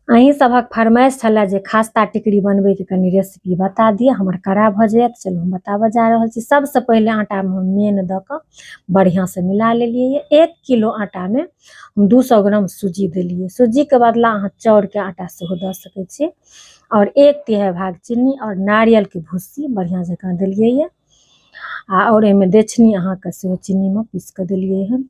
अहीं सभक फरमाइश छलए जे खास्ता टिकरी बनबैके कनि रेसिपी बता दिअ, हमर कड़ा भऽ जायत। चलू हम बताबऽ जा रहल छी। सबसँ पहिले आटामे हम मेन दऽ कऽ बढ़िआँसँ मिला लेलियै। 1 किलो आटामे हम 200 ग्राम सूजी देलियै। सूजीके बदला अहाँ चाउरके आटा सेहो दऽ सकै छी। आओर 1/3 भाग चीनी आओर नारियलके भुस्सी बढ़िआँ जकाँ देलियै यऽ। आ आओर एहिमे देछनी अहाँके सेहो चीनीमे पीस कऽ देलियै हन।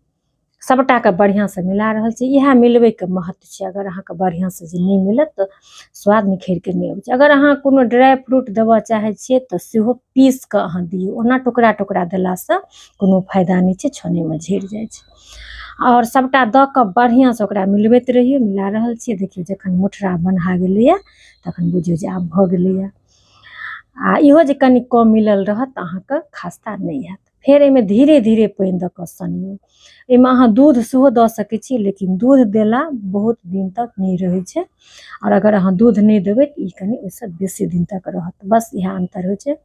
सबटाके बढ़िआँसँ मिला रहल छी। इएह मिलबैके महत्व छै। अगर अहाँके बढ़िआँसँ जे नहि मिलत तऽ स्वाद निखरि कऽ नहि अबै छै। अगर अहाँ कोनो ड्राइ फ्रूट देबऽ चाहै छियै तऽ सेहो पीस कऽ अहाँ दियौ, ओना टुकड़ा टुकड़ा देलासँ कोनो फायदा नहि छै, छनैमे झड़ि जाइ छै। आओर सबटा दऽ कऽ बढ़िआँसँ ओकरा मिलबैत रहियौ। मिला रहल छियै, देखियौ जखन मोटरा बन्हा गेलैए तखन बुझियौ जे आब भऽ गेलैए। आ इहो जे कनि कम मिलल रहत तऽ अहाँके खास्ता नहि हैत। फेर एहिमे धीरे धीरे पानि दऽ कऽ सनियौ। एहिमे अहाँ दूध सेहो दऽ सकै छी, लेकिन दूध देला बहुत दिन तक नहि रहै छै। आओर अगर अहाँ दूध नहि देबै तऽ ई कनि ओहिसँ बेसी दिन तक रहत, बस इएह अन्तर होइ छै।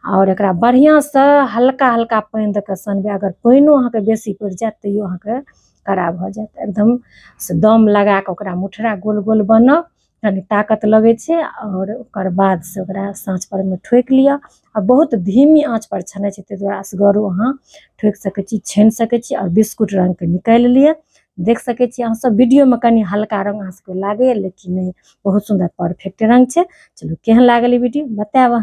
आओर एकरा बढ़िआँसँ हल्का हल्का पानि दऽ कऽ सनबै। अगर पानिओ अहाँके बेसी पड़ि जायत तैयो अहाँके कड़ा भऽ जायत। एकदम से दम लगा कऽ ओकरा मुठरा गोल गोल बनाउ, कनि ताकत लगै छै। आओर ओकर बाद से ओकरा साँच परमे ठोकि लिअ। आ बहुत धीमी आँच पर छनै छै, ताहि दुआरे असगरो अहाँ ठोकि सकै छी, छानि सकै छी। आओर बिस्कुट रङ्गके निकालि लिअ। देख सकै छी अहाँ सब वीडियोमे कनि हल्का रङ्ग अहाँ सबके लागैए, लेकिन नहि, बहुत सुन्दर परफेक्ट रङ्ग छै। चलू केहन लागल ई वीडियो बतायब अहाँ।